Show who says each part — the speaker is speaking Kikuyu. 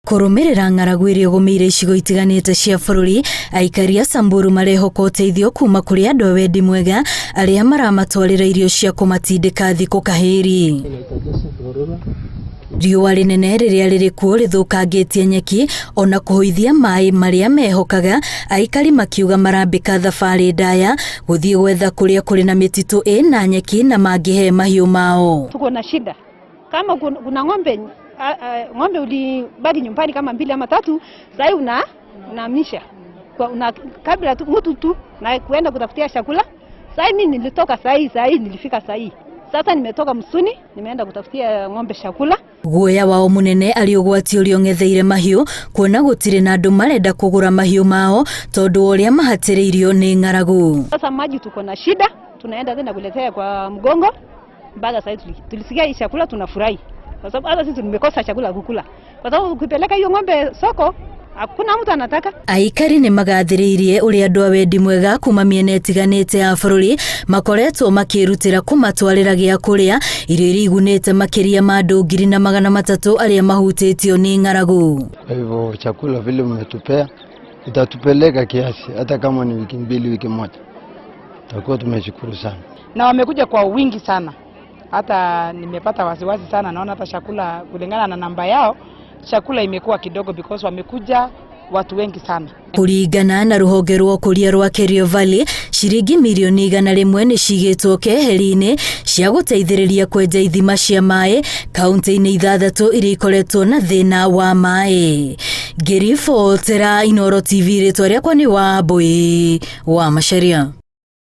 Speaker 1: Kũrũmĩrĩra ng'aragu ĩrĩa ĩgũmĩire icigo itiganĩte cia bũrũri, aikari a Samburu marehoka ũteithio kuma kũrĩ andũ a wendi mwega arĩa maramatwarĩra irio cia kũmatindĩka thikũ kahĩri. Riũa rĩnene rĩrĩa rĩrĩ kuo rĩthũkangĩtie nyeki ona kũhũithia maĩ marĩa mehokaga, aikari makiuga marambĩka thabarĩ ndaya gũthiĩ gwetha kũrĩa kũrĩ na mĩtitũ ĩna nyeki na mangĩhe mahiũ mao.
Speaker 2: Tuko na shida kama kuna ng'ombe ng'ombe ulibaki nyumbani kama mbili ama tatu, sasa una unahamisha kwa una kabla tu mtu tu na kuenda kutafutia chakula. Sasa mimi nilitoka saa hii, saa hii nilifika saa hii. Sasa nimetoka msituni nimeenda kutafutia ng'ombe chakula.
Speaker 1: Guoya wao munene arĩ ũgwati ũrĩa ũng'etheire mahiũ kuona gũtirĩ na andũ marenda kũgũra mahiũ mao tondũ wa ũrĩa mahatĩrĩirio nĩ ng'aragu.
Speaker 2: Sasa maji tuko na shida, tunaenda tena kuletea kwa mgongo mpaka sasa tulisikia hii chakula tunafurahi, kwa sababu hata sisi tumekosa chakula kukula, kwa sababu ukipeleka hiyo ng'ombe soko hakuna mtu anataka.
Speaker 1: Aikari nĩ magathĩrĩirie ũrĩa andũ a wendi mwega kuma mĩena ĩtiganĩte ya bũrũri makoretwo makĩrutĩra kũmatwarĩra gĩa kũrĩa irio iria igunĩte makĩria ma andũ 1,300 arĩa mahutĩtio nĩ ng'aragu.
Speaker 3: Kwa hivyo chakula vile mmetupea itatupeleka kiasi, hata kama ni wiki mbili, wiki moja, tutakuwa tumeshukuru sana.
Speaker 4: Na wamekuja kwa wingi sana, hata nimepata wasiwasi sana, naona hata chakula kulingana na namba yao chakula imekuwa kidogo because wamekuja watu wengi sana.
Speaker 1: Kũringana na rũhonge rwa ũkũria rwa Kerio Valley, ciringi mirioni 100 nĩ cigĩtwo keheri-inĩ cia gũteithĩrĩria kwenja ithima cia maĩ kaunti-inĩ ithathatũ iria ikoretwo na thĩna wa maĩ. Ngĩribotera Inooro TV, rĩtwa rĩakwa nĩ Wambui wa Macharia.